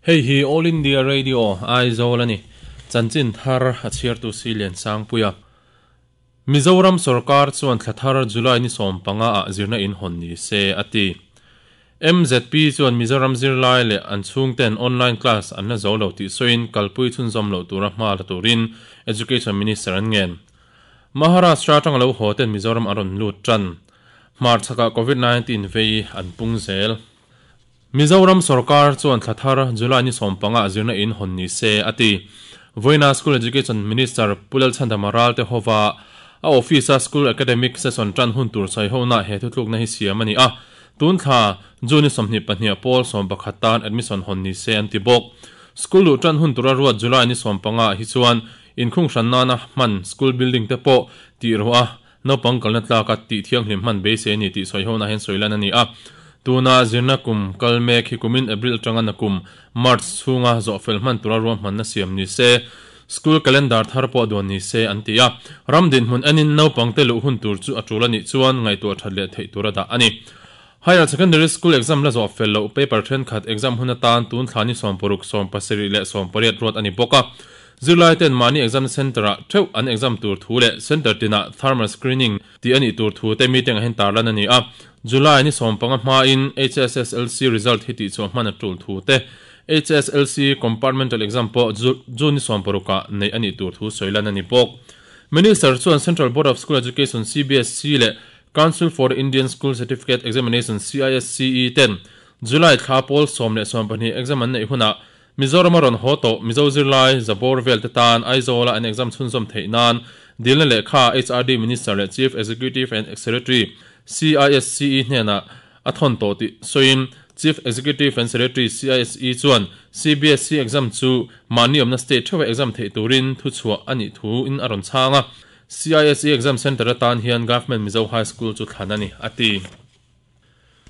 Hei hi All India Radio, Aizawl a ni. Chanchin thar a chhiartu si Liansangpuia. Mizoram sorkar chuan thla thar July ni 15 ah zirna in hawn ni se a ti. MZP chuan Mizoram zirlai leh an chhungten online class an la zo lo tih sawiin kalpui chhunzawm loh tura hma la turin Education Minister an ngen. Maharashtra atanga lo haw ten Mizoram an rawn lut tan. Hmarchhakah Covid 19 vei an pung zel. Mizoram sorkar chuan thla thar July ni 15 ah zirna in hawn ni se a ti. Vawiina School Education Minister Pu Lalchhandama Ralte hova a office a School Academic Session tan hun tur sawi hona he thutlukna hi siam a ni a. Tun thla June ni 22 pawl 11 tan admission hawn ni se an ti bawk. School luh tan hun tura ruat July ni 15 hi chuan inkhung hran nana hman school building te pawh tih ro a naupang kalna tlaka tih thianghlim hman beisei a ni tih sawi hona hian sawi lan a ni a. Tuna zirna kum kal mek hi kumin April atanga na kum March chhunga zawhfel hman tura ruahmanna siam ni se, school calendar thar pawh duan ni se an ti a. Ram dinhmun enin naupang te luh hun tur chu a tul a nih chuan ngaihtuah that leh theih tura dah a ni. Higher Secondary School exam la zawhfel loh paper thenkhat exam hun atan tun thla ni 60, 70 leh 80 ruat a ni bawk a. Zirlai ten mahni exam centre ah theuh an exam tur thu leh centre tinah thermal screening tih a nih tur thu te meeting ah hian tarlan a ni a. July ni 15 hmain HSSLC result hi tihchhuah hman a tul thu te, HSLC compartmental exam pawh June ni 60 ah neih a nih tur thu sawi lan a ni bawk. Minister chuan Central Board of School Education, CBSE, leh Council for Indian School Certificate Examination, CISCE, ten July thla pawl 10 leh 12 exam an neih hunah Mizoram a rawn haw tawh Mizo zirlai Zabawr vel te tan Aizawl-a an exam chhunzawm theih nan dilna lehkha HRD Minister leh Chief Executive and Secretary, CISCE, hnenah a thawn tawh tih sawiin Chief Executive and Secretary, CISE, chuan CBSE exam chu mahni awmna state theuha exam theih turin thuchhuah a nih thuin a rawn chhang a. CISE exam centre atan hian Government Mizo High School chu thlan a ni, a ti.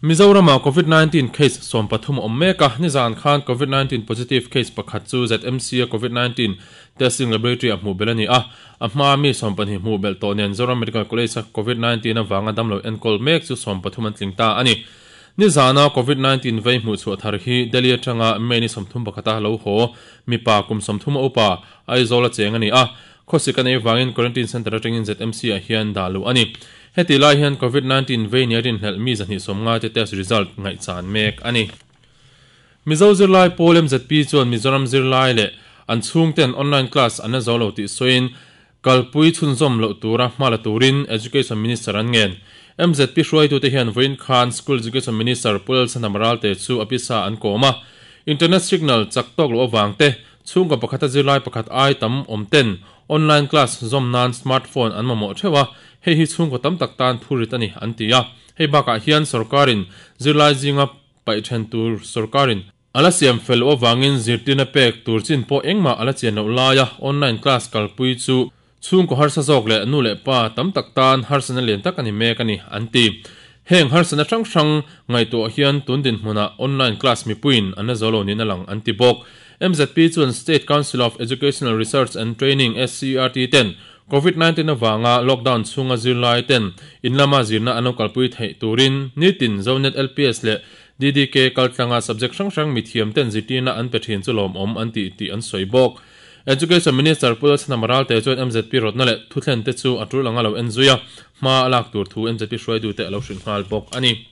Mizoramah Covid 19 case 13 a awm mek a, nizan khan Covid 19 positive case pakhat chu ZMC a Covid 19 testing laboratory ah hmuh belh a ni a, a hma mi 12 hmuh belh tawh nen Zoram Medical College a Covid 19 avanga damlo enkawl mek chu 13 an tling ta a ni. Nizana Covid 19 vei hmuh chhuah thar hi Delhi atanga May ni 31 a lo haw mipa kum 30 a upa Aizawl a cheng a ni a, khawsik a nei vangin quarantine centre atangin ZMC ah hian dah luh a ni. Heti lai hian Covid 19 vei nia rinhlelh mi 250 te test result ngaihchan mek a ni. Mizo zirlai pawl MZP chuan Mizoram zirlai leh an chhungten online class an la zo lo tih sawiin kalpui chhunzawm loh tura hma la turin Education Minister an ngen. MZP hruaitute hian vawiin khan School Education Minister Pu Lalchhanham Ralte chu a pisa an kawm a. Internet signal chak tawk loh avang te, chhungkaw pakhata zirlai pakhat ai tam awm ten online class zawm nan smartphone an mamawh theuh a, hei hi chhungkaw tam tak tan phurit a ni an ti a. Hei bakah hian sorkarin zirlai zinga paih then tur sorkarin a la siam fel loh avangin zirtirna pek tur chin pawh engmah a la chian loh laia online class kalpui chu chhungkaw harsa zawk leh nu leh pa tam tak tan harsatna lian tak a ni mek a ni an ti. Heng harsatna hrang hrang ngaihtuah hian tun dinhmunah online class mipuiin an la zo lo niin a lang an ti bawk. MZP chuan State Council of Educational Research and Training, SCERT, ten Covid 19 avanga lockdown chhunga zirlai ten in lama zirna an lo kalpui theih turin nitin Zonet LPS leh DDK kaltlanga subject hrang hrang mithiam ten zirtirna an pe thin chu lawmawm an ti tih an sawi bawk. Education Minister Pu Lalchhanham Ralte chuan MZP rawtna leh thuthlente te chu a tul anga lo en zui a, hma a lak tur thu MZP hruaitute a lo hrilh nghal bawk a ni.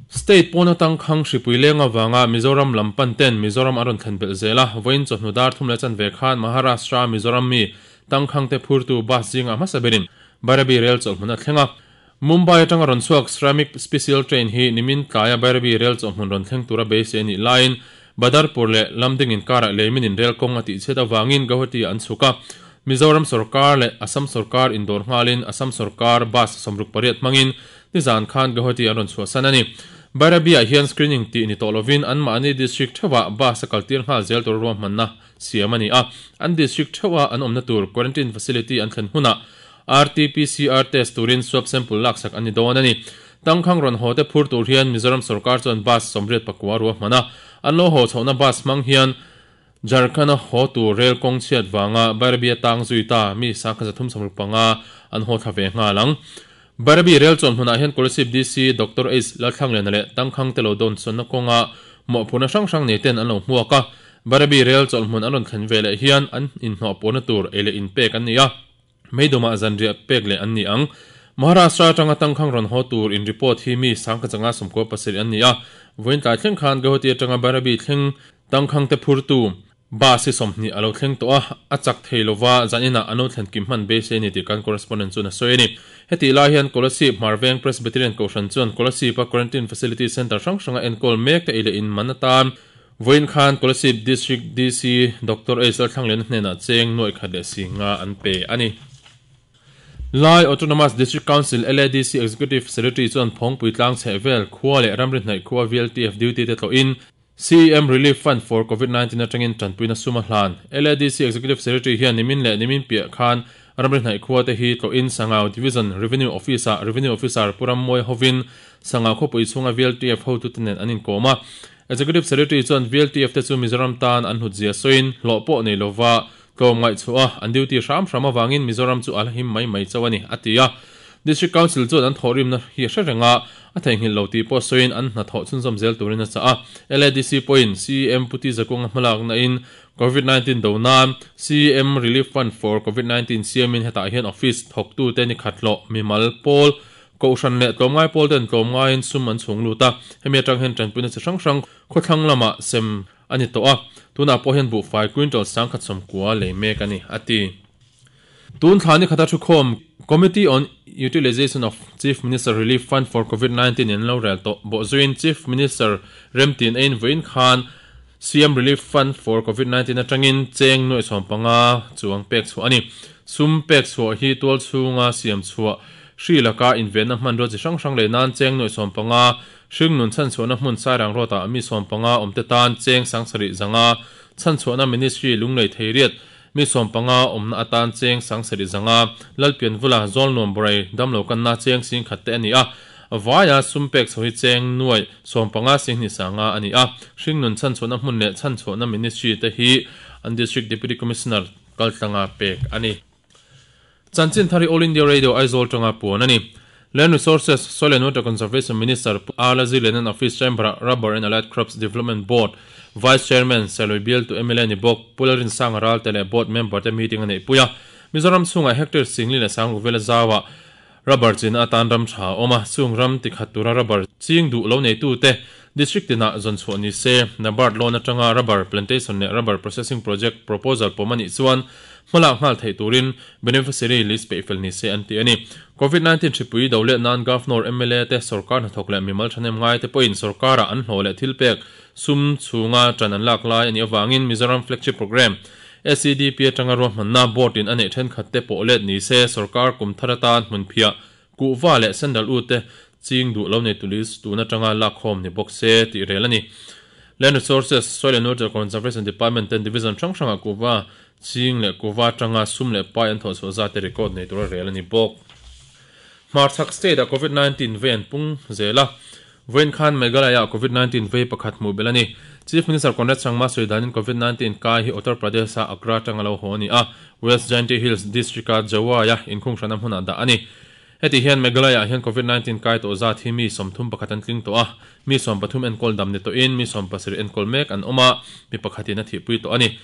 State pawn atang khang hripui leng avanga Mizoram lam pan ten Mizoram an rawn thlen belh zel a, vawiin chawhnu dar thum leh chanve khan Maharashtra Mizoram mi tangkhang te phurtu bus zingah hmasa berin Bairabi rel chawlhmun a thleng a. Mumbai atanga rawn chhuak Shramik Special Train hi nimin tlaia Bairabi rel chawhmun rawn thleng tura beisei a nih laiin Badarpur leh Lamding inkarah leimin in rel kawng a tihchhiat avangin Guwahati ah an chhuk a. Mizoram sorkar leh Assam sorkar indawr nghalin Assam sorkar bus 68 hmangin nizan khan Guwahati an rawn chhuahsan a ni. Bairabi ah hian screening tih ni tawh lovin anmahni district theuhah bus a kaltir nghal zel tur ruahmanna siam a ni a. An district theuha an awmna tur quarantine facility an thlen hunah RT-PCR test turin swab sample laksak an ni dawn a ni. Tangkhang rawn haw te phur tur hian Mizoram sorkar chuan bus 84 ruahman a, an lo haw chhohna bus hmang hian Jharkhand-a haw tur rel kawng chhiat vanga Bairabi atang zui ta mi 365 an haw thla ve nghal ang. Bairabi rel chuan hmunah hian Kolasib DC Doctor H Lalthlangliana leh Tangkhang te lo dawn sawnna kawnga mawhphurhna hrang hrang nei ten an lo hmuak a. Bairabi rel chawlhhmun an rawn thlen ve leh hian an inhnawhpawhna tur ei leh inpek an ni a. Meidumah zanriah pek leh an ni ang. Maharashtra atanga tangkhang rawn haw tur in report hi mi sangkachanga 97 an ni a. Vawiin tlai thleng khan Guwahati atanga Bairabi thleng tangkhang te phurtu bus hi 20 a lo thleng tawh a, a chak thei lova zaninah an lo thlen kim hman beisei a ni tih kan correspondent chuan a sawi a ni. Hetih lai hian Kolasib Hmarveng Presbyterian Kohhran chuan Kolasib-a Quarantine Facility Centre hrang hranga enkawl mek te ei leh in man atan Vawiin khan Kolasib District DC Doctor H Lalthlangliana hnenah cheng nuaih khat leh si nga an pe a ni. Lai Autonomous District Council, LADC, Executive Secretary chuan Phawngpui tlang chheh vel khua leh ramri hnaih khua VLTF duty te tlawhin CEM Relief Fund for Covid 19 atangin tanpuina sum a hlan. LADC Executive Secretary hian nimin leh nimin piah khan ramri hnaih khua te hi tlawhin Sangau Division Revenue Office-ah Revenue Officer Pu Rammawi hovin Sangau khawpui chhunga VLTF hotute nen an inkawm a. Executive Secretary chuan VLTF te chu Mizoram tan an hlut zia sawiin hlawh pawh nei lova tlawm ngaihchhuah a, an duty hram hram avangin Mizoram chu a la him mai mai chauh a ni, a ti a. District Council chuan an thawhrimna hi a hre reng a, a theihnghilh lo tih pawh sawiin an hnathawh chhunzawm zel turin a chah a. LADC pawhin CEM Puti Zakunga hmalakna in Covid 19 do nan CEM Relief Fund for Covid 19 siamin hetah hian office thawktute ni khat hlawh mimal pawl Kohhran leh tlawmngai pawl ten tlawmngaiin sum an chhung lut a, hemi atang hian tanpuina chi hrang hrang khawthlang lamah sem a ni tawh a, tunah pawh hian buhfai quintal 1090 lei mek a ni, a ti. Tun thla ni khata thukhawm Committee on Utilisation of Chief Minister Relief Fund for Covid 19 in an lo rel tawh bawhzuiin Chief Minister Remtin a invawiin khan CM Relief Fund for Covid 19 atangin cheng nuaih 15 chuang pek chhuah a ni. Sum pek chhuah hi tual chhunga siam chhuah Hri laka invenna hmanrua chi hrang hrang leh nan cheng nuaih 15, hringnun chhanchhuahna hmun Sairang Road-ah mi 15 awmte tan cheng 7500, chhanchhuahna Ministry lunglei thei riat mi 15 awmna atan cheng 7500, Lalpianvula Zawlnuam Borai damlo kanna cheng 10,000 te a ni a. Vaia sum pek chho hi cheng nuaih 15 2 500 a ni a. Hringnun chhanchhuahna hmun leh chhanchhuahna Ministry te hi an District Deputy Commissioner kaltlanga pek a ni. Chanchin thar hi All India Radio Aizawl tanga puan a ni. Land Resources, Soil and Water Conservation Minister Pu R Lazilianan Office Chamber-ah Rubber and Allied Crops Development Board Vice Chairman Serlui Bialtu mla ni bawk Pu Lalrinsanga Ralte leh Board member te meeting a neihpui a. Mizoram chhungah hectare 40 leh 60 vela zauah Rubber chinna atan ram tha a awm a, chung ram tikhat tura rubber ching duh lo neitute district tinah zawn chhuah ni se. NABARD loan atanga rubber plantation leh rubber processing project proposal pawm a nih chuan hmalak nghal theih turin beneficiary list peih fel ni se an ti a ni. Covid 19 hripui do leh nan Governor, mla te, sorkar hnathawk leh mimal thahnem ngai te pawhin sorkarah an hlawh leh thilpek sum chhunga tan an lak lai a nih avangin Mizoram Flagship Programme SEDP atanga ruahmanna Board in a neih thenkhat te pawh let ni se, sorkar kum thar atan hmunphiah, kuhva leh sandal u te ching duh lo nei tu list tun atanga lakkhawm ni bawk se tih rel a ni. Land Resources, Soil and Water Conservation Department ten division hrang hrangah kuhva ching leh kuhva atanga sum leh pai an thawhchhuah zat te record nei tura rel a ni bawk. Hmarchhak state ah Covid 19 vei an pung zel a. Vawiin khan Meghalaya-ah Covid 19 vei pakhat hmuh belh a ni. Chief Minister Conrad Sangma sawi danin Covid 19 kai hi Uttar Pradesh-a Agra atanga lo haw a ni a, West Jaintia Hills District-a Jowai-a inkhung hrana hmunah dah a ni. Heti hian Meghalaya-ah hian Covid 19 kai tawh zat hi mi 31 an tling tawh a, mi 13 enkawl dam ni tawhin mi 17 enkawl mek an awm a, mi pakhatin a thihpui tawh a ni.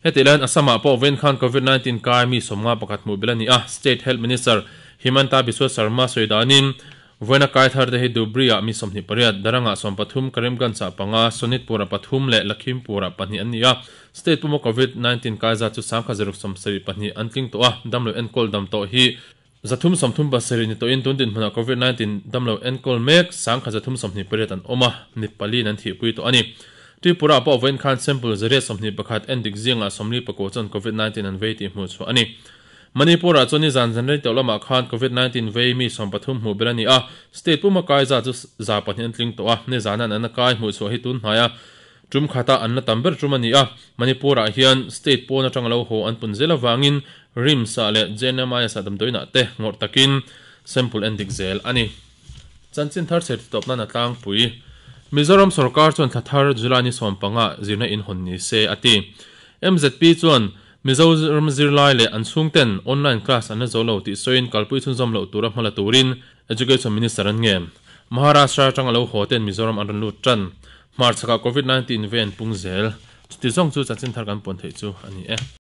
Heti laiin Assam-ah pawh vawiin khan Covid 19 kai mi 51 hmuh belh a ni a, State Health Minister Himanta Biswa Sarma sawi danin Vawiina kai thar te hi Dhubri-ah mi 28, Darang-ah 13, Karimganj-ah panga, Sonitpur-ah pathum leh Lakhimpur-ah pahnih an ni a. State puma Covid 19 kai zat chu 3672 an tling tawh a, damlo enkawl dam tawh hi 337 ni tawhin tun dinhmunah Covid 19 damlo enkawl mek 1328 an awm a, ni paliin an thihpui tawh a ni. Tripura-ah pawh vawiin khan sample 121 endik zingah 49 chuan Covid 19 an vei tih hmuh chhuah a ni. Manipur-ah chuan nizan zan rei tawh lamah khan Covid 19 vei mi 13 hmuh belh a ni a, state puma kai zat chu 200 an tling tawh a, nizana an an kai hmuh chhuah hi tun hnaia tum khata an la tam ber tum a ni a. Manipur-ah hian state pawn atanga lo haw an pun zel avangin RIMS-ah leh JNMIS-ah damdawiinah te ngawrh takin sample en dik zel a ni. Chanchin thar chher titawp nan a tlangpui. Mizoram sorkar chuan thla thar July ni 15 zirna in hawn ni se a ti. MZP chuan Mizoram zirlai leh an chhungten online class an la zo lo tih sawiin kalpui chhunzawm loh tura hma la turin Education Minister an ngen. Maharashtra atanga lo haw ten Mizoram an rawn lut tan. Hmarchhakah Covid 19 ven pung zel. Chuti zawng chu chanchin thar kan puan theih chu a ni e.